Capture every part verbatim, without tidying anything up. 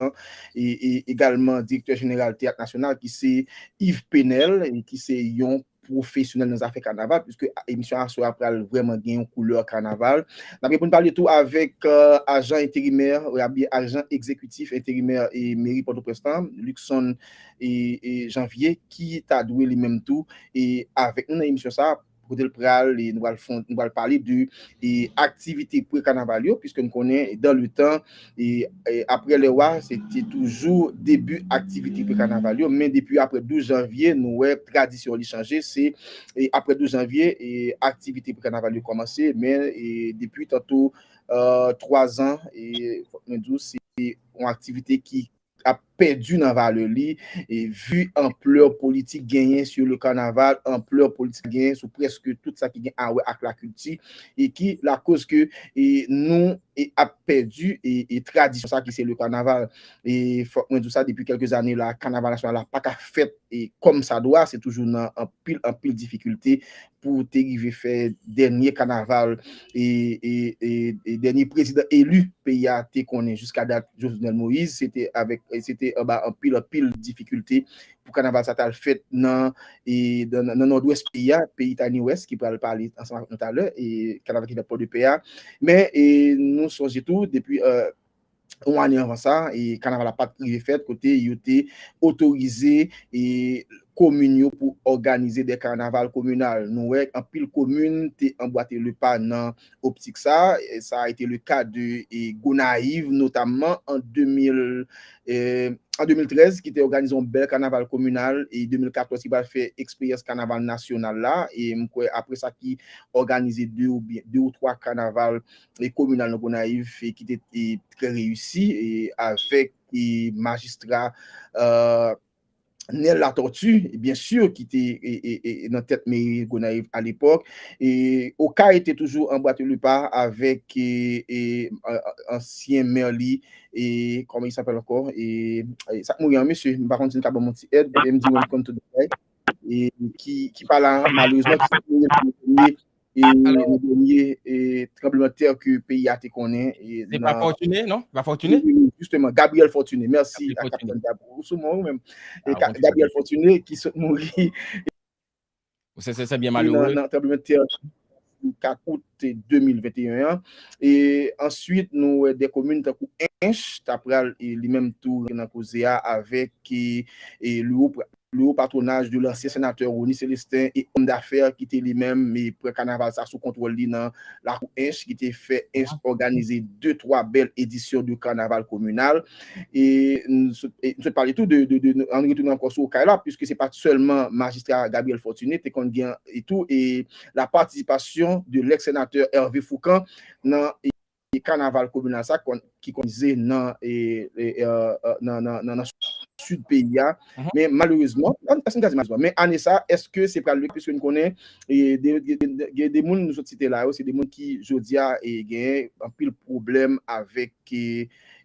e, e egalman direktè jeneral Teyat Nasyonal, ki se Yves Penel, e ki se yon pwofesyonèl nan zafè kanaval, puiske emisyon aswè a pral vrèman gen yon koulè kanaval. N ap gen pou n pale tou avèk, euh, ajan enterimè, oubyen ajan egzekitif enterimè e meri Pòtoprens lan, Luckson e, e Janvier, ki ta dwe li menm tou e avèk nou nan emisyon sa a, kote l pral, e nou pral fon-, nou pral pale de e aktivite pre-kanaval yo, puiske nou konnen, dans le temps, e, e Après les Rois, se te toujou debi aktivite pre-kanaval yo, men depi apre douz janvye, nou wè tradisyon li chanje, se e apre douz janvye, e aktivite pre-kanaval yo kòmanse, men e depi tanto, euh, twa zan, e fòk mwen di w, se yon aktivite ki ap pèdi nan valè li, e vi anplè politik genyen sur le carnaval, anplè politik genyen sou prèske tout sa ki gen a wè ak lakilti, e ki lakoz ke e nou e ap pèdi e, e tradisyon sa ki se le kanaval. E fòk mwen di w sa, depi kèlke zane la, kanaval nasyonal la pa ka fèt e kòm sa dwa, se toujou nan anpil, anpil difikilte pou te rive fè dènye kanaval e, e, e, e dènye prezidan eli peyi a te konnen jiska dat, Jovenel Moïse, se te avèk, se te anba anpil, anpil difikilte pou kanaval sa t al fèt nan, e, nan, nan, nan Nòdwès peyi a, peyi Tiny West, ki pral pale ansanm avèk nou talè, e kanaval ki fèt Pòdepè a. Men, e, nou sonje tou, depi, euh, yon ane anvan sa, e kanaval la pa t rive fèt, kote yo te otorize e komin yo pou òganize de kanaval kominal. Nou wè anpil komin te anbwate le pa nan optik sa. E sa a été le cas de e Gonayiv, notamman an de mil, e, an de mil trèz, ki te òganize yon bèl kanaval kominal, e de mil katòz ki pral fè eksperyans kanaval nasyonal la. E m kwè apre sa ki òganize de oubyen de ou twa kanaval e kominal nan Gonayiv, e ki te e trè reyisi, e avèk e majistra, euh, Nel Latortue, byen si, ki te e, e, e, nan tèt meri Gonayiv alepòk. E Okay te toujou anbwate le pa avèk e, e, a-, a-, ansyen mè li, e kòman il s'appelle ankò? E, e sa k mouri an, mesye, m pa konn si n ka ban m yon ti èd, e m di w m konn tout bagay. E ki, ki pa la, malerezman, ki mouri nan dènye e nan dènye e tranblemanntè ke peyi a te konnen. E se pa Fortuné, non? Se pa Fortuné? Wi, wi, wi, jisteman, Gabriel Fortuné. Mèsi a Kapitèn Gab. Ou sou mwen, ou menm. E Gabriel Fortuné ki sot mouri. Se, se, se byen malere. Nan, nan tranblemanntè kat out de mil venteyen an. E answit, nou wè de komin tankou Ench, ta pral, e li menm tou nan koze a avèk e, e le haut pra-, le haut patronage de l'ancien sénateur Rony Célestin e òm dafè ki te li menm e pran kanaval sa sou kontwòl li nan lakou Ench, ki te fè Ench òganize de twa bèl edisyon de kanaval kominal. E nou sot, e nou sot pale tou de, de, de, ann retounen ankò sou Okay la, puiske se pa t sèlman majistra Gabriel Fortuné, te konn gen e tou e la participation de l'ex-sénateur Hervé Fourcand nan e kanaval kominal sa konn, ki konn ze nan, e, e, e, nan, nan, nan, nan sid peyi a. Men malerezman, èske m ka di malerezman, men ane sa, èske se pral lek, piske n konnen e de, de, de, de, de moun nou sot site la yo, se de moun ki jodi a e genyen anpil pwoblèm avèk e,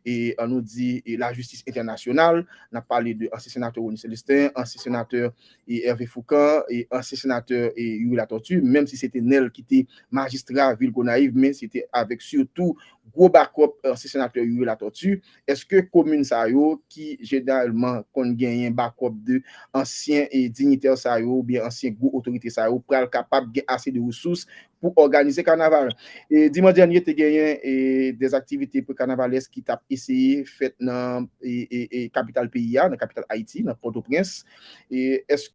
e, an nou di, e, lajistis entènasyonal. N ap pale de ansyen senatè Rony Célestin, ansyen senatè e Hervé Fourcand, e ansyen senatè e Youri Latortue, menm si se te Nel ki te majistra vil Gonayiv, men se te avèk sitou gwo bakòp ansyen senatè Youri Latortue. Èske komin sa yo ki jeneralman konn genyen bakòp de ansyen e dinyitè sa yo oubyen ansyen gwo otorite sa yo pral kapab gen ase de resous pou òganize kanaval? E dimanch dènye te genyen e de aktivite pre-kanavalès ki t ap eseye fèt nan e, e, e kapital peyi a, nan kapital Ayiti, nan Pòtoprens. E èske